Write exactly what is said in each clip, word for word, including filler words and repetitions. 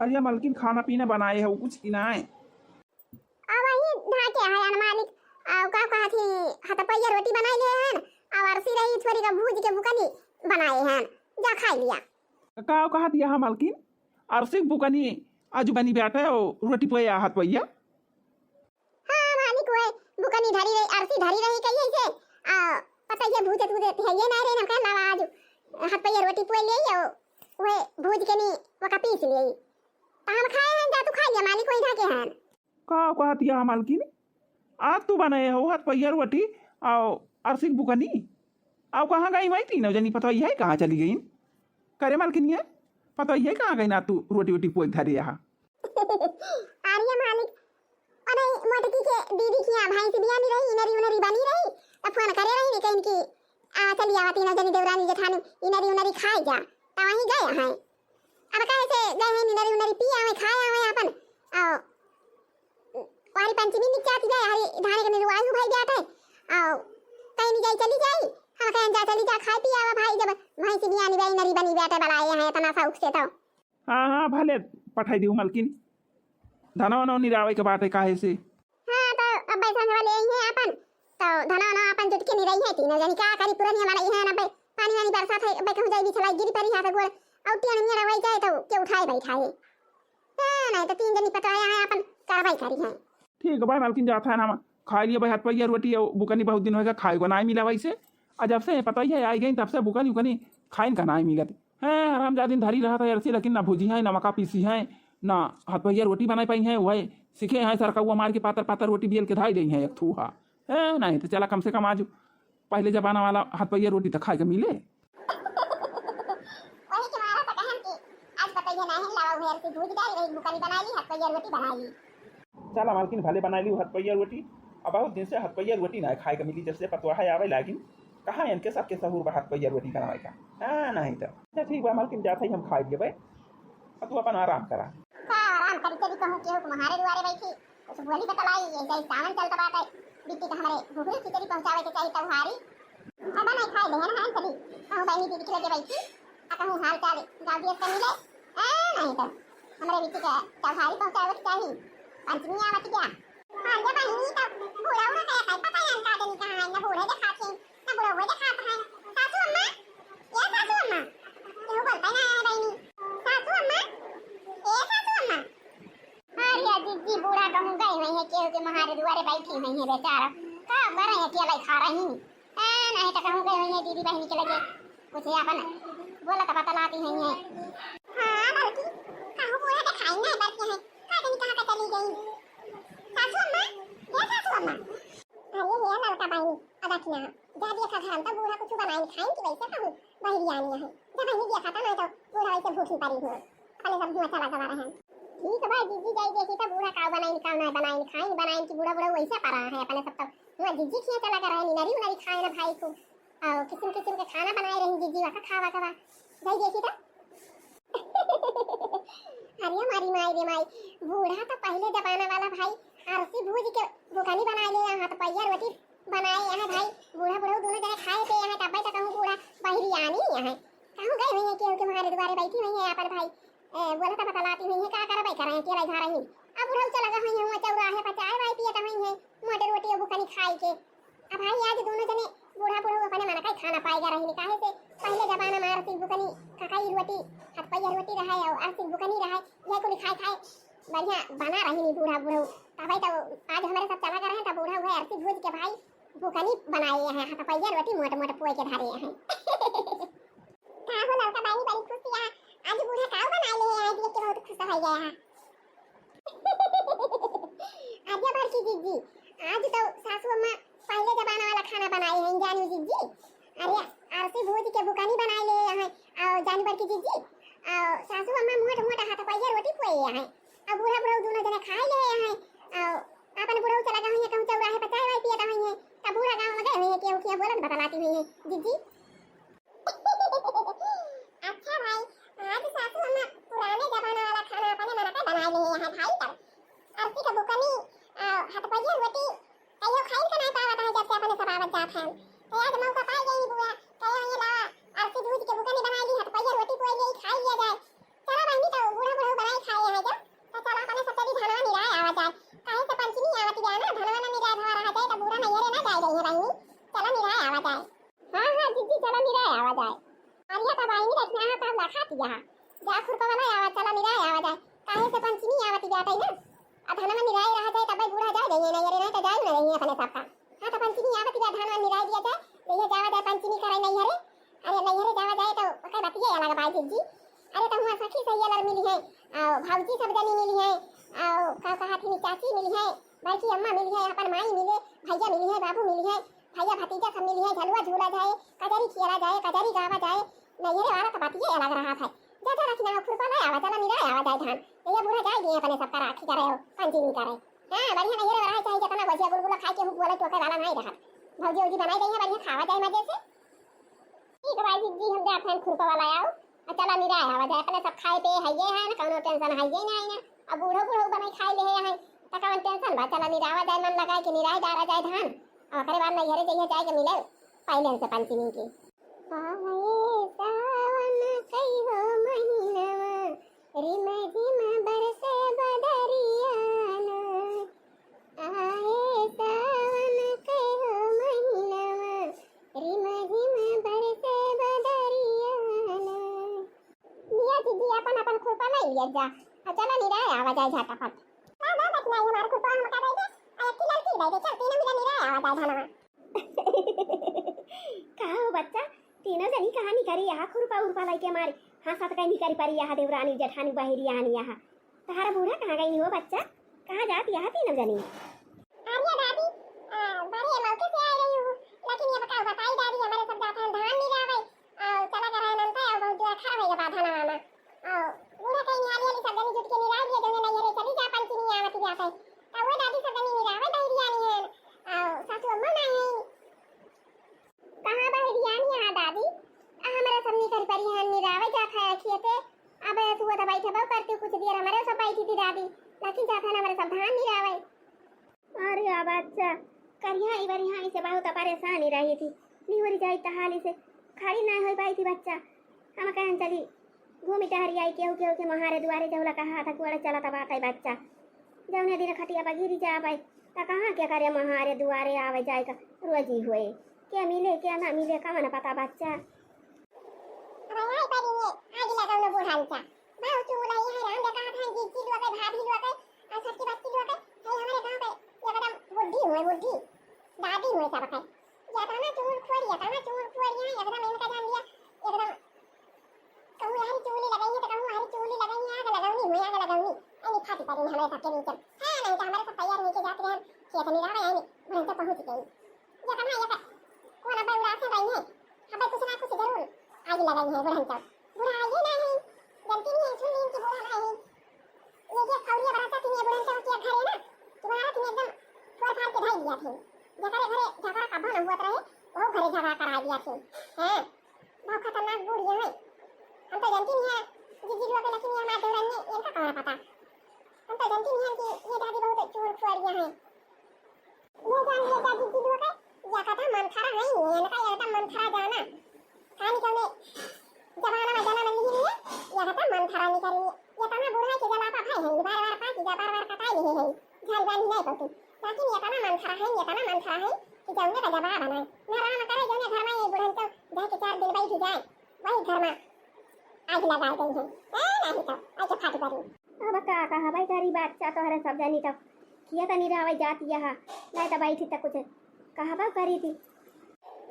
अरे मलकिन, खाना पीना बनाए हो कुछ कि नाय? अब वही ढाके है अन मालिक, आ का कहत ही, हतपैया रोटी बनाई ले हन, अब अरसी रही थोड़ी का भूज के बुकनी बनाए हन, जा खाई लिया। का कहत ही मलकिन, अरसी बुकनी आज बनी बाटे, रोटी पोए हतपैया? हाँ मालिक, वह बुकनी धरी रही, अरसी धरी रही कहिए से, आ पता ये भूजत भूजत है ये ना रे, नमका लावा आज हतपैया रोटी पोए ले, वह भूज के नी वका पीस ले, तो हम खाए हैं, जा तू खा लिया मालिक, वही ढाके हैं। का कहत ही मलकिन, आज तू बनाए हो हतपैया रोटी, आओ अरसी बुकनी, आओ कहाँ गई वही तीनों जनी, पता है कहाँ चली गई? करे मलकिनिया, पता है कहाँ गई ना तू रोटी वोटी पोए धरे यहाँ? अरे मालिक, अरे मोटकी के दीदी किया भैंस बियानी रही, इनरी उनरी बनी रही, तो फोन करे रही ने कहीं कि आ चली आवा तीनों जनी देवरानी जेठानी इनरी उनरी खाए जा, तो वहीं गए हैं। अब कहे से गए हैं इनरी उनरी पी आवे खाए आवे अपन, आओ वारी पंचमी निक जाती जाए, हरी धाने के निरुआई हो भाई जाते, आओ कहीं नहीं जाई चली जाई, हम कहें जा चली जा खाए पी आवा भाई, जब भैंस बियानी बे इनरी बनी बाटे बलाए हैं इतना शौक से तो। हाँ, हाँ, भले पठाई दियो मलकिन। धनवा नौ निरावे के बाटे काहे से? हाँ, तो अब बैठा वाले आई हैं अपन, तो धनवा नौ अपन जुट के निराई है तीनों जनी, का करी पुरनिया वाला ये है ना बे, पानी वानी बरसात है, बे कहूँ जाई बिछलाई गिरी परी हाथ गोड़, और टियन में रवाई जाए तो के उठाए बैठाए। हाँ, नहीं तो तीन जनी पटाया है अपन कार्रवाई करी है। ठीक बा मलकिन, जात है ना, खाई लिए भाई हतपैया रोटी, और बुकनी बहुत दिन होएगा खाए को ना मिला वैसे। आ जब से पता ही है आई गई तब से बुकनी उकनी खाइन का ना मिलत। हैं, हरामजादिन धरी रहत है अरसी, लेकिन ना भुजी है, ना मका पीसी है, ना हतपैया रोटी बनाई पाई है। वही सीखे हैं सरकौआ मार के पातर पातर रोटी बेल के धाई दे हैं एक थूहा। हैं, नहीं तो चला कम से कम आज पहले जमाना वाला हतपैया रोटी तो खाए के मिले। वही के मारा तो कहन कि आज पतैया नहीं लावा, उहे अरसी भूज डाली रही, बुकनी बना ली, हतपैया रोटी बना ली। चला मालकिन, भले बनाई ली हतपैया रोटी। अब बहुत दिन से हतपैया रोटी ना खाए के मिली, जब से पतोहा आवे लागिन। कहाँ इनके सबके सहूर बा हतपैया रोटी बनावे का? हाँ, नहीं तो। अच्छा ठीक बा मालकिन, जात है हम खाए लेबे, अब तू अपन आराम करा। का आराम करी, चली कहूँ केहू तुम्हारे दुआरे बैठी, कुछ बोली बतलाई, ये जैसे सावन चलत बाटे, बिट्टी का हमरे घुघरू खिचड़ी पहुँचावे के चाही तौहारी। अब नहीं खाए देहन है, चली कहूँ बहनी दीदी के लगे बैठी, आ कहूँ हाल चाल गाँव दियत का मिले। ए, नहीं तो हमरे बिट्टी के तौहारी पहुँचावे के चाही, पंचमी आवत गया। हाँ, ये बहनी तो बूढ़ा उड़ा के खाए, पता है इनका आदमी कहाँ है, ना बूढ़े देखात हैं, ना बूढ़ा हुए देखात हैं। सासू अम्मा, ए सासू अम्मा, केहू बोलता ही ना है बहनी। सासू अम्मा, ए सासू अम्मा। अरे जिज्जी, बूढ़ा कहूँ गए हुए हैं, केहू के महारे दुआरे बैठी हुई हैं बेचारा, का करे अकेला ही खा रही। ए, नहीं तो कहूँ गए हुई हैं दीदी बहनी के लगे, कुछ अपन बोला तो बतलाती हुई हैं। हाँ, बल्कि कहूँ बूढ़ा देखाई ना बल्कि है, का जानी कहाँ का चली गई। सासू अम्मा, ए सासू अम्मा। अरे हे ललका बहनी, अब रखना, जा दिया था घर, हम तो बूढ़ा कुछ बनाई खाई कि वैसे कहूँ बहरी आनी है। जब बहनी दिया खाता नहीं तो बूढ़ा वैसे भूखी पड़ी हुई, अपने सब हुआ चला गवा रहे। ठीक बा जिज्जी, जाई देखी तो बूढ़ा का बनाई का ना बनाई खाई, बनाई कि बूढ़ा बूढ़ा वैसे पड़ा है, अपने सब तो हुआ जिज्जी खिया चला कर रहे, नरी उनरी खाए ना भाई खूब, और किस्म किस्म के खाना बनाए रही जिज्जी, वका खावा कवा, जाई देखी तो। अरे हमारी माई रे माई, बूढ़ा तो पहले जमाना वाला भाई, अरसी भूज के बुकनी बनाए ले, यहाँ तो पैया रोटी बनाए यहाँ भाई, बूढ़ा बूढ़ा दोनों जने खाए थे यहाँ, तब तक कहूँ बूढ़ा बहरी आनी यहाँ। कहूँ गए हुई हैं केहू के हमारे दुआरे बैठी हुई हैं अपन भाई, ए, बोला तो बतलाती हुई हैं, का करबे करें, अकेला घर रही। अब बूढ़ा चला गए हुई हैं, चौराहे पर चाय वाय पियत हुई हैं, मोटे रोटी और बुकनी खाई के। अब भाई आज दोनों जने बूढ़ा बूढ़ा अपने मन का ही खाना पाएगा रही, काहे से पहले जमाना में अरसी बुकनी, ककाई रोटी, हथपैया रोटी रहा है और अरसी बुकनी रहा है, यह कुल खाए खाए बढ़िया बना रही नहीं बूढ़ा बूढ़ा। तब भाई तो आज हमारे सब चला कर रहे हैं, तब बूढ़ा हुआ अरसी भूज के भाई बुकनी बनाए हैं, हथपैया रोटी मोटे मोटे पोए के धरे हैं। का हो लड़का बानी बड़ी खुश या, आज बूढ़ा काऊ बनाए ले हैं, आज देख के बहुत खुश हो गया है। अरे बड़की जिज्जी, आज तो सासू अम्मा पहले जमाना वाला खाना बनाए हैं, जानू जिज्जी। अरे, अरसी भूज के बुकनी बनाए ले हैं, और जानू बड़की जिज्जी, और सासू अम्मा मोट मोट हथपैया रोटी पोए हैं, और बूढ़ा बूढ़ा दोनों जने खाए ले हैं, और अपन बूढ़ा चला गए हैं, कहूँ चौराहे पर चाय वाय पियत हुई हैं, तब बूढ़ा गाँव में गए हुए हैं, केहू किया बोलत बतलाती हुई हैं, जिज्जी। अच्छा भाई, आज सासू अम्मा पुराने जमाना वाला खाना अपने मन का बना लिए हैं भाई। तब अरसी का बुकनी, आ, हथपैया रोटी कहियो खाई का नहीं पावत है, जब से अपने सब आवत जात हैं। तो आज मौका पाई गई बुआ, कहे ये ला, अरसी भूज के बुकनी बना ली, हथपैया रोटी पोए ली, खाई लिया जाए। चला बहनी, तो बूढ़ा बूढ़ा बनाई खाए हैं। चला निराय आवा जाए, काहे से पंचमी आवत बाटे ना, आ धनवा निराय रहा जाए, तबे बूढ़ा जाए जाइए ना, अरे नहीं तो जाए ना रही अपने सबका। हाँ, तो पंचमी आवत बा, धान वान निराय दिया जाए, जइया जावा जाए पंचमी करे नैहरे। अरे नैहरे जावा जाए तो ओकर बतिये अलग बा जिज्जी। अरे तो हुआं सखी सहेलर मिली है, आओ भौजी सब जनी मिली है, आओ का कहा थी चाची मिली है, बड़की अम्मा मिली है, अपन माई मिले, भैया मिली है, बाबू मिली है, भैया भतीजा सब मिली है, झलुआ झूला जाए, कजरी खेला जाए, कजरी गावा जाए। नैहरे वाला तो बतिये अलग रहा है। जा जा रखी ना खुरपा ले आवा, चला निराय आवा जाए धान, जइया बूढ़ा जाए दिए अपने सबका राखी करे हो, पंचमी करे। हाँ, बढ़िया नैहरे रहा, चाहे जितना बजिया गुलगुला खाए के हु बोले टोके वाला नहीं रहत। भौजी उजी बनाई देइहैं, बढ़िया खावा जाए मजे से। ठीक बा जिज्जी, हम जात हन खुरपा वाला आओ। आ चला निराय आवा जाए, अपने सब खाए पे है ये है ना, कौनो टेंशन है ये ना, है ना। अब बूढ़ो बूढ़ो बनाई खाए ले है, तो कौन टेंशन बा, चला निरावा जाए, मन लगाए के निराय डारा जाए धान। और ओकरे बाद नैहरे जइया जाए के मिले पहले से पंचमी के। आए सावन कइहो महीनवा, रिम झिम बरसे बदरिया ना। आए सावन कइहो महीनवा, रिम झिम बरसे बदरिया ना। लिया दीदी, अपन अपन खुरपा ले लिया जा। आ चला निराय आवा जाए झटाफट। ना, ना, बस नहीं, हमार खुरपा हम का दे दे। आ एक किलो की दे दे, चल तीनों मिला निराय आवा जाए धनवा। का हो बच्चा, तीनों जनी कहाँ निकरी यहाँ खुरपा उरपा लइके मारी? हाँ, साथ कहीं निकरी परी यहाँ देवरानी जेठानी बहिरी आनी यहाँ। तहारा बूढ़ा कहाँ गई हो बच्चा? कहाँ जात यहाँ तीनों जनी? अरे दादी, आ, बड़े मौके से आई रही हूँ, लेकिन ये बताओ, बताई दादी, हमारे सब जात हैं धान निरावे, आ, चला कर रहे नंता, आ, बहुत दूर खड़ा होएगा बाधा ना आना। आ, बूढ़ा कहीं निहाली वाली सब जनी जुट के निराय दिए, जौने नैहरे चली जा, पंचमी आवत जात है। तो वो दादी सब जनी निरावे बहिरी आनी है, आ, सासू अम्मा ना है। कहाँ बा हिडियानी यहाँ दादी? आ, हमरा सब निकर परिहान निरावे जात है खेते। अब तू तो बैठे बहु करती कुछ देर, हमरे सब बैठी थी दादी, लेकिन जात है ना हमरे सब धान निरावे। अरे आ बच्चा, करिया ई बरिया इसे बहुत परेशानी रही थी, निवरी जाई तहाली से खड़ी ना हो पाई थी बच्चा। हम कहन चली घूमी टहरी आई केहू केहू के मोहारे दुआरे जौला कहा था कुआरे चला तब आते बच्चा। जौने दिन खटिया पर गिरी जाबे, त कहाँ के करे मोहारे दुआरे आवे जाए का रोजी होए। के मिले, के ना मिले, कवन पता बच्चा। अब आई परी में आग लगाओ न बूढ़ा अंचा। बहुत चूल आई है, राम देखा था, जीजी लोग है, भाभी लोग है, और छोटकी बच्ची लोग है, है हमारे गाँव के एकदम बुढ़ी हुए, बुढ़ी, दादी हुए सब है। या तना चूल खोर, या तना चूल खोर, यहाँ एकदम इनका जान लिया, एकदम कहूँ हरी चूली लगाई है तो कहूँ हरी चूली लगाई है, आग लगावनी हुई, आग लगावनी। अरे फाटी पड़ी हमारे सबके बीच में। हाँ, नहीं तो हमारे सब तैयार होके जाते हैं, खेत में रह रहे हैं, वहीं तो पहुँच गई। ये करना, ये कर। कौन अब्बे उड़ासे रही है? अब्बे कुछ ना कुछ जरूर आग लगाई है बुढ़न सब। बुढ़ा ये नहीं, गलती नहीं है, सुन लीन की बुढ़ा नहीं। ये जे खौरिया बराता थी, ये बुढ़न सब के घर है ना, तुम्हारा तुम एकदम फोड़ फाड़ के ढाई दिया थे। जकरे घरे झगड़ा कब्बो न हुआ रहे, वो घरे झगड़ा करा दिया थे। हाँ। बहुत खतरनाक बूढ़िया है। हम तो जानती नहीं है, जीजी लोग के, लेकिन ये हमारे देवरानी है, इनका कौन पता। हम तो जानती नहीं है कि ये दादी बहुत चूल खुआरिया है। ये जान लिया दादी जी लोग के, या कथा मंथरा है, इनका एकदम मंथरा जाना। खानी कौने जमाना में जाना नहीं है, या कथा मंथरा निकली। ये तना बूढ़ा के जलापा भाई है, बार बार पाकी जा, बार बार कटाई नहीं है, झाड़ी बांधी नहीं पड़ती। लेकिन ये तना मंथरा है, ये तना मंथरा है कि जौने का जवाब है। ना राम करे, जौने घर में ये बुढ़न तो जाए के चार दिन बैठ जाए। वही घर में आग लगा गई है। ए, नहीं तो, ऐसे फाट करी। अब का कहबै गरीब बच्चा तोहरे सब जानी तो। किया तनी रहबै जात यहा, नहीं तो बैठी तो कुछ कहबो करी थी।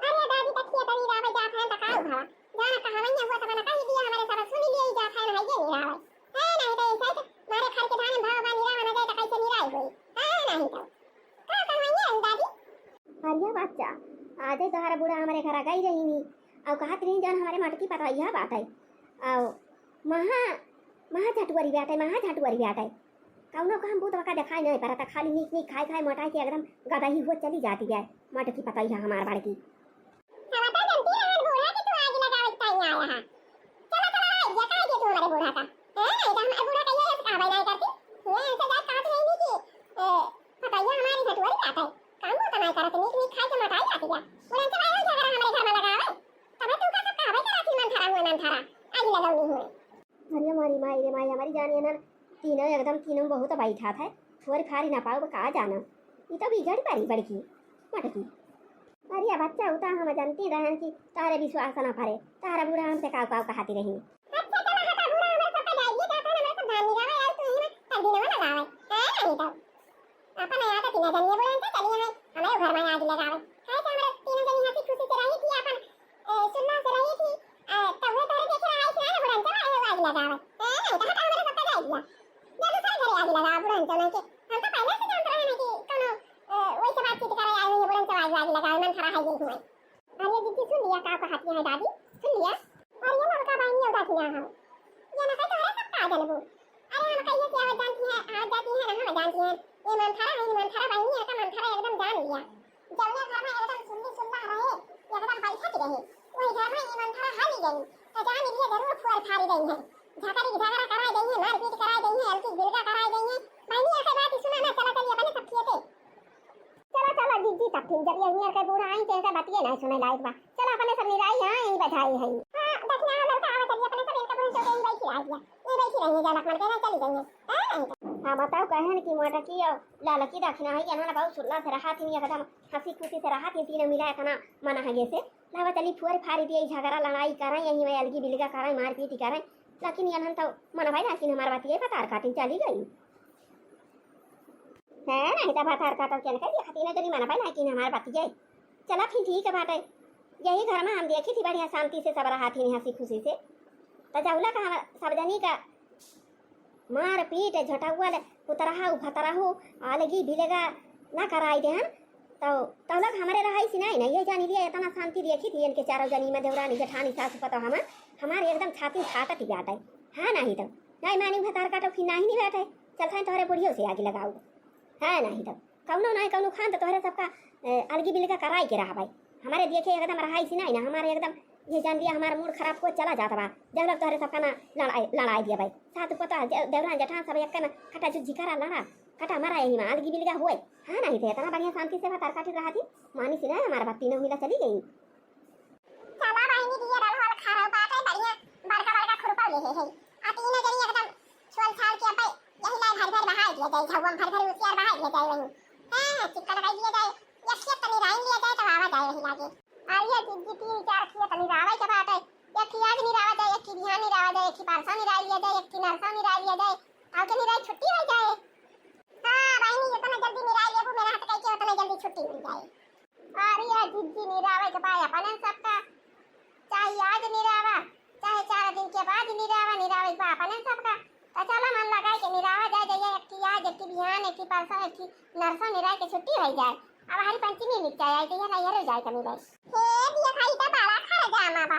अरे दादी, तो किया तनी रहबै जात है, तो का हुआ? जाना कहबै हुआ तो बना कही दिया, हमारे सब सुन लिए ही जात है, ना ये नहीं रहबै। ए, नहीं तो ऐसे तो मारे खर के धान भाव बा, निरावा ना जाए तो कैसे निराई होई? ए, नहीं तो। का कहबै दादी? अरे बच्चा, आजे तोहरा बूढ़ा हमारे घर गई रही नी, और कहत रही जौन हमारे मटकी पतैया बाटे, और महा, महा झटुअरी बाटे, महा झटुअरी बाटे। कौनो काम बूत वका देखाई नहीं परता, खाली नीक नीक खाई खाई मोटाई के एकदम गदही हो चली जाती है मटकी पतैया हमार बड़की। हम तो जानती रहन बूढ़ा कि तू आग लगावे के ताई आया है। चला, चला, आइडिया का आइडिया तू हमारे बूढ़ा का। हैं, ये तो हमारे बूढ़ा का ये ऐसे कहबे नहीं करती। ये ऐसे जात कहत रही नहीं कि, ए, पतैया हमारी झटुअरी बात है। काम वो तो नहीं करत, नीक नीक खाई के मोटाई जाती है। बुढ़न सब आयो झगड़ा हमारे घर में लगावे। तब तू का सब कहबे करा थी मंथरा हुए मंथरा। आग लगौनी हुए। अरे मोरी माई रे माई, हमारी जानिए ना, तीनों एकदम तीनों बहुत बैठा था, छोरी फारी ना पाओ का जाना। ये तो बिगड़ पड़ी बड़की मटकी। अरे बच्चा, उ तो हम जानती रहन कि तारे विश्वास ना पड़े, तारा बूढ़ा हमसे काव काव कहती रही। अच्छा, चला हटा, बूढ़ा हमारे सबका जाइए, जाता ना जानिए बुढ़न तो चली हैं, हमें घर में आग लगावे। काहे से हमारे तीनों जनी हंसी खुशी से रही थी, अपन, ए, सुलह से रही थी, ए, तब वो तोरे देखे रहा है कि ना बुढ़न तो आए आग लगावे। ए, नहीं, तो हटा हमारे सबका जाए दिया। जा दूसरे घरे आग लगावे बुढ़न तो नहीं के। हम तो पहले से जानते रहे ना कि कौनो, ए, वैसे बातचीत करे आए हुए बुढ़न तो आग, आग लगावे, मंथरा है ये हुए। अरे दीदी सुन लिया, का कहती है दादी, सुन लिया। अरे ये लड़का बहनी और दादी ना हो, ये ना कहे तोहरे सब का जानबू। अरे हम कहिए कि आवत जानती है, आवत जाती है ना, हम जानती है। ये मंथरा है, ये मंथरा बहनी है, का मंथरा एकदम जान लिया। जौने घर में एकदम सुल्ली सुल्ला रहे, एकदम बैठत रहे, वही घर में ये मंथरा हाली गई, तो जान लिया जरूर फुअर फारी गई है। झगड़ी झगड़ा कराई गई है, मारपीट कराई गई है, हल्की बिलगा कराई गई है। बहनी ऐसे बात सुना ना, चला चलिए अपने सब खिए थे। चला, चला, जीजी, तब फिर जब ये नियर के बूढ़ा आई, तो इनका बतिये नहीं सुने लायक बा। चला, अपने सब निराई, हाँ, यही बधाई है। हाँ, दक्षिणा हम लोग का आवत है, अपने सब इनका बूढ़ा चौके यहीं बैठी रह गया। यहीं बैठी रही है, जानक मन के यहाँ चली गई है। हाँ, नहीं तो। हाँ, बताओ, कहे न कि मोटकी और ललकी दक्षिणा है, इन्होंने बहुत सुल्ला से रहा थी, एकदम हंसी खुशी से रहा थी, तीनों मिला इतना मना है जैसे। लावा चली फुअर फारी दिए, झगड़ा लड़ाई करें, यहीं में अलगी बिलगा करें, मारपीट करें, लेकिन इन्हन तो मनवाई ना कि हमार बतिये पतार काटी चली गई। है, नहीं तो भतार काटल के न कही, खातिर ना जनी मनबे ना कि हमार बतिये। चला फिर ठीक है बाटे, यही घर में हम देखी थी बढ़िया शांति से सब रहा थी हंसी खुशी से। तो जौला का हम सब जनी का मार पीट झटौल पुतरहा उभतरहु अलगी बिलगा ना कराई देहन, तो तौलक हमरे रहाई सिनाई ना, ये जानी लिया इतना शांति देखी थी इनके चारों जनी में, देवरानी जेठानी सासु पतोह हमार, हमार एकदम छाती फाटत ही बाटे। हाँ नहीं तो, नहीं मानी भतार काटो फिर नहीं, नहीं बैठे, चलता है तोहरे बुढ़ियो से आगे लगाऊ। है नहीं तो, कौनो नहीं कौनो खान तो तोहरे सबका, ए, अलगी बिलगा कराई के रहा भाई। हमारे देखे एकदम रहाई सिनाई ना, हमारे एकदम ये जान लिया हमारा मूड खराब हो चला जाता बा। जब लोग तोहरे सबका ना लड़ाई, लड़ाई दिया भाई, सासु पतोह, जे-, देवरान जेठान सब एक में कटा जुज्जी करा लड़ा, कटा मरा यही में अलगी बिलगा हुए। हाँ नहीं तो इतना बढ़िया शांति से भतार काटी रहा थी, मानी सिनाई हमारा बात तीनों मिला चली गई। चला बहिनी, दिए डलहल खरौ बाटे, बढ़िया बड़का बड़का खुरपा लेहे है। आ तीनों जनी एकदम छोल छाल के अब्बे यही लाए भर भर बहाई दिया जाए, झउआ में भर भर उसियार बहाई दिया जाए वहीं। हाँ, चिक्कन लगाई दिया जाए, एक खेत तनी राइन लिया जाए, तब आवा जाए वही लागे। आ ये दीदी तीन चार खेत निरावे के बाटे, एक ही आज निरावा जाए, एक ही बिहान निरावा जाए, एक ही परसों निराई लिया जाए, एक ही नरसों निराई लिया जाए, और के निराई छुट्टी हो जाए। हाँ बहिनी, जितना जल्दी निराई लेबू मेहनत करके, उतना जल्दी छुट्टी मिल जाए। अरे या जिज्जी निरावे के बा अपनन सबका, चाहे आज निरावा, चाहे चार दिन के बाद निरावा, निरावे के बा अपनन सबका। तो चला मन लगाए के निरावा जाए, जइया एक ठी आज, एक ठी बिहान, एक ठी परसों, एक ठी नरसों निराए के छुट्टी हो जाए। अब हरी पंचमी निकल जाए, जइया नैहर हो जाए कमी बस। हे दिया भाई, तो बड़ा खरा जामा बा।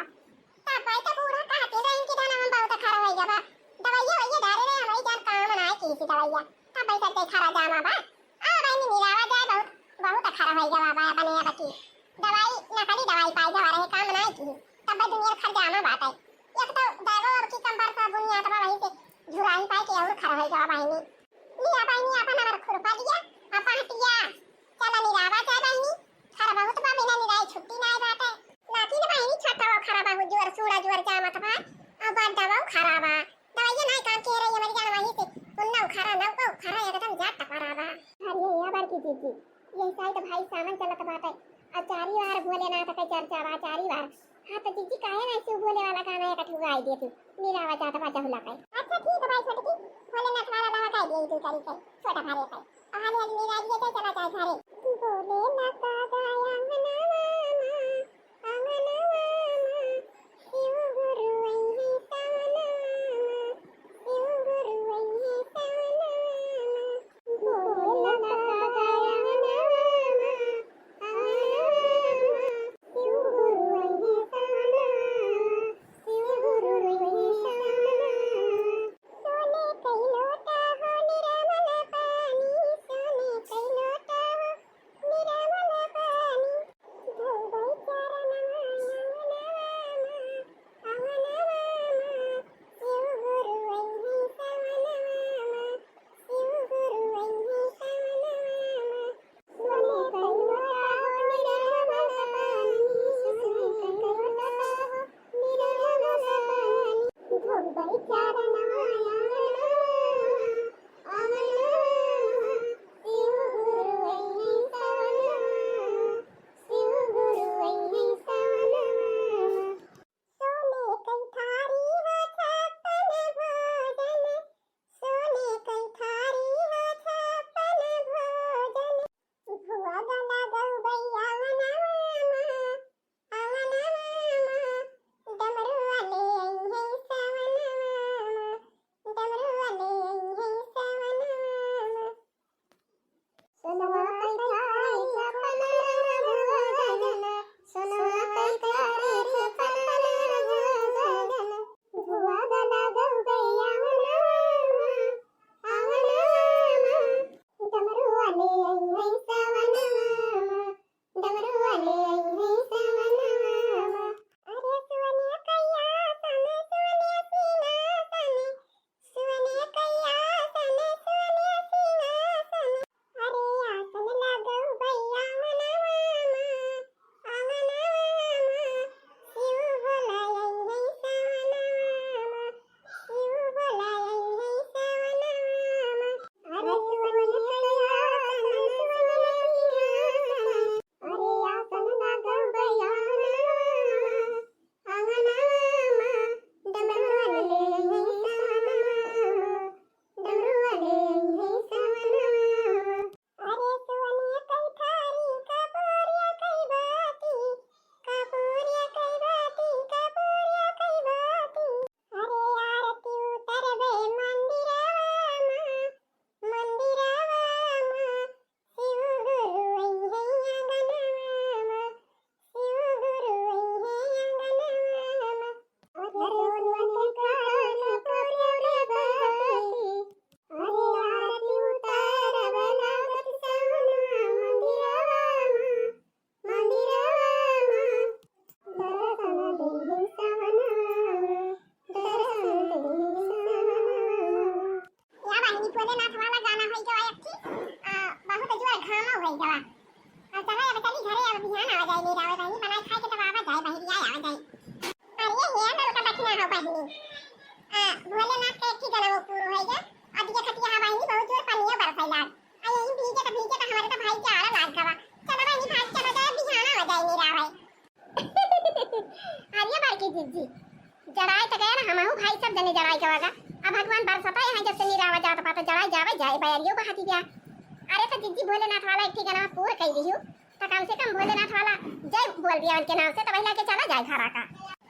तब भाई तो बूढ़ा कहते रहे इनकी दाना हम बहुत खरा हो गया बा। दवाइया वैया डारे रहे, हमारी जान काम ना है किसी दवाइया। तब भाई चलते खरा जामा बा। आ बहिनी निरावा जाए, बहुत, बहुत अखाड़ा होई गवा बा अपने अब की। दवाई, नकली दवाई पाई गवा रहे, काम नाई की। तब दुनिया खर्चा में बात है। एक तो दागो अब की कंबर पर बुनिया तब वहीं से झुराई पाई के और खड़ा होई गवा बहिनी। लिया बहिनी अपन हमार खुरपा लिया, अपन हटिया। चला निरावा जाए बहिनी, खर बहुत बा, बिना निराई छुट्टी नाई बाटे। लाकिन बहिनी छोटा वो खरा बहुत जोर, सूड़ा जोर जामत बा, अब बड्डा वो खरा बा। दवाइया नाई काम के रही हमारी जान वहीं से। उन्ना उखाड़ा, नौका उखाड़ा, एकदम जाट टपारा बा। अरे ये बार की जीजी, यही साल तो भाई सावन चलत बाटे। आ चारी बार भोलेनाथ के चर्चा बा, चारी बार। हाँ तो जीजी काहे ना ऐसे भोले वाला गाना एक ठुआ आई देती। निरावा जात बा जहुला का। अच्छा ठीक है भाई छोटकी, भोलेनाथ वाला लावा गाई दे तू करी के, छोटा भाई का। हाली हाली निरावा जाए, चला जाए घरे। भोलेनाथ का गाया अंगनवा मा, अंगनवा मा, शिव गुरु अइहे सवनवा मा, शिव गुरु अइहे सवनवा मा। भोलेनाथ का गाया अंगनवा मा, अंगनवा मा, शिव गुरु अइहे सवनवा मा, शिव गुरु अइहे सवनवा मा। सोने कई लोटा हो निरमल पानी, सोने कई लोटा हो निरमल भोलेनाथ वाला गाना होई गवा एक ठे, आ, बहुत जोर घामा होई गवा। अब चला, अब चली घरे, अब बिहान आवा जाए, नहीं रावे बहिनी, बनाए खाए के तब आवा जाए, बहिरिया आवा जाए। अरे हे नलका दक्षिणा हो बहिनी, आ, भोलेनाथ के एक ठे गाना वो पूरो होई गया, अब ये खतिया हवा ही बहुत जोर पानिया बरसाई लाग। आ यही भीगे तो भीगे तो हमारे तो भाई के आरा लाग गवा। चला बहिनी, भाग चला जाए, बिहान आवा जाए, नहीं रावे। अरे बड़की जिज्जी, जड़ाई त गया ना, हमहू भाई सब जने जड़ाई गवा गा। अब भगवान बरसता यहाँ जब से निरावा जात पा, त जड़ाई जावे जाए, बैरियो बहाती गया। अरे तो जिज्जी भोलेनाथ वाला एक ठे गाना पूर कई दिहु, तो कम से कम भोलेनाथ वाला जय बोल दिया उनके नाम से, तो वही लेके चला जाए घरा का।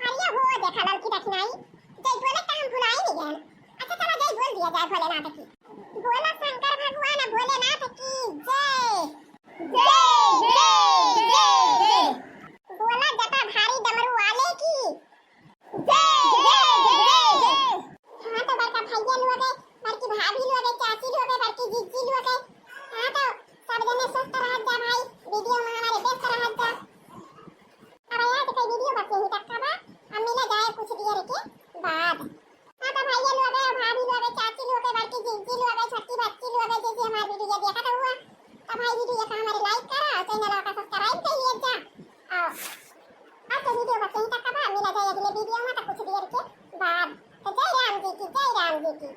अरे हो देखा ललकी दक्षिणाई, जय बोले तो हम भुलाई नहीं गए। अच्छा चला जय बोल दिया जाए भोलेनाथ की। बोला शंकर भगवान भोलेनाथ की जय। जय, जय, जय, जय। बोला जटाधारी डमरू वाले की जय, जय, जय, जय। हाँ तो बड़का भैया लोग है, बड़की भाभी लोग है, चाची लोग है, बड़की जिज्जी लोग है। हाँ तो सब जने स्वस्थ रहत जा भाई, वीडियो में हमारे व्यस्त रहत जा। अब आज के वीडियो बस यहीं तक का बा। अब मिला जाए कुछ देर के बाद। हाँ तो भैया लोग है, भाभी लोग है, चाची लोग है, बड़की जिज्जी लोग है, छोटकी बच्ची लोग है, जैसे हमारे वीडियो देखत हुआ तो भाई वीडियो का हमारे लाइक करा और चैनल का सब्सक्राइब कर लिया जा। और आज के वीडियो बस यहीं तक का बा। मिला जाए अगले वीडियो में तो कुछ देर के बाद। तो जय राम जी की, जय राम जी की।